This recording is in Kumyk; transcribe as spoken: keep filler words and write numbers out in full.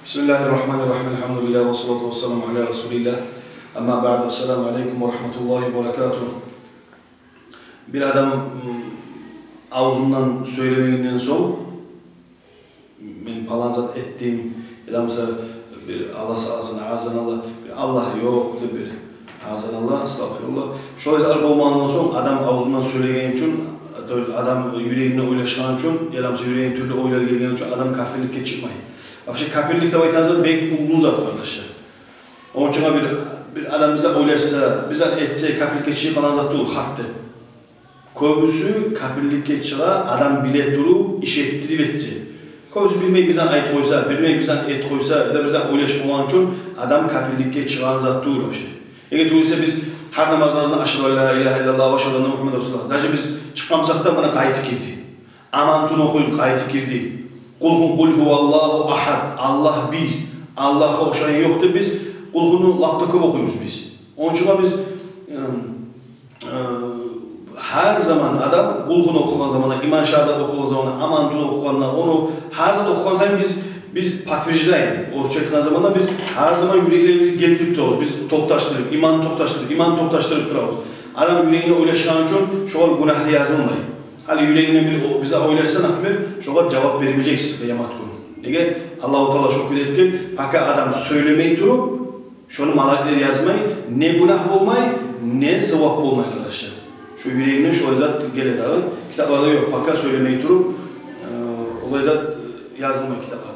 بسم الله الرحمن الرحيم. الحمد لله والصلاة والسلام على رسول الله. أما بعد. السلام عليكم ورحمة الله وبركاته. Бир адам, м, авзундан сёйлемегенден сонг, «Мен палан зат этдим», яда буса бир, Аллагь сакъласын, агъазаналлагь, бир «Аллагь ёкъ» деп бир, агъазаналлагь, астагъфируллагь. Шолай затлар болмагъандан сонг, адам авзундан сёйлеген учун, то есть адам юрегинде ойлашгъан учун, яда буса юрегине тюрлю ойлар гелген учун адам капирликге чыкъмай. Вообще, капирлик деп айтагъан зат бек уллу зат, къардашлар. Ону учун бир, бир адам бир зат ойлашса, бир зат этсе, капирликге чыгъып къалагъан зат тюгюл, гьатта. Кёбюсю капирликге чыгъа адам биле туруп иш этдирип этсе. Кёбюсю билмей бир зат айтып къойса, билмей бир зат этип къойса, яда бир зат ойлашып къойгъан учун адам капирликге чыгъагъан зат тюгюл вообще. Неге тюгюл эсе, биз гьар намазыбызда «Ашгьаду ан ла илагьа иллаллагь ва ашгьаду анна Мугьаммадан расулуллагь». Даже биз чыкъгъан бусакъ да, муна, къайтып гирди. Амантуну охуйбуз, къайтып гирди. Къулгьу, къулгьуваллагьу агьад, Аллагь бир, Аллагьгъа ошагъан ёкъ деп биз къулгьуну лап да кёп охуйбуз биз. Ону учун биз, эм, э, гьар заман адам къулгьуну охугъан заманда, иман шагьадат охугъан заманда, амантуну охугъанда, ону гьар зат охугъан сайын биз, биз подтверждаем. Орусча айтгъан заманда биз гьар заман юреклерибизге гелтирип турабыз. Биз токъташдырып, иман токъташдырып, иман токъташдырып турабыз. Адам юрегинде ойлашгъан учун шогъар гюнагьлы язылмай. Гьали юрегингде бир о-, бир зат ойлашсанг, например, шогъар жавап бермежексиз къыямат гюн. Неге? Аллагьу Таала шо кюйде этген, пока адам сёйлемей туруп, шону малайиклер язмай, не гюнагь болмай, не зувап болмай, къардашлар. Шо юрегингде шолай зат геле дагъы. Китапларда ёкъ, пока сёйлемей туруп, э, олай зат, э, язылмай китапларда.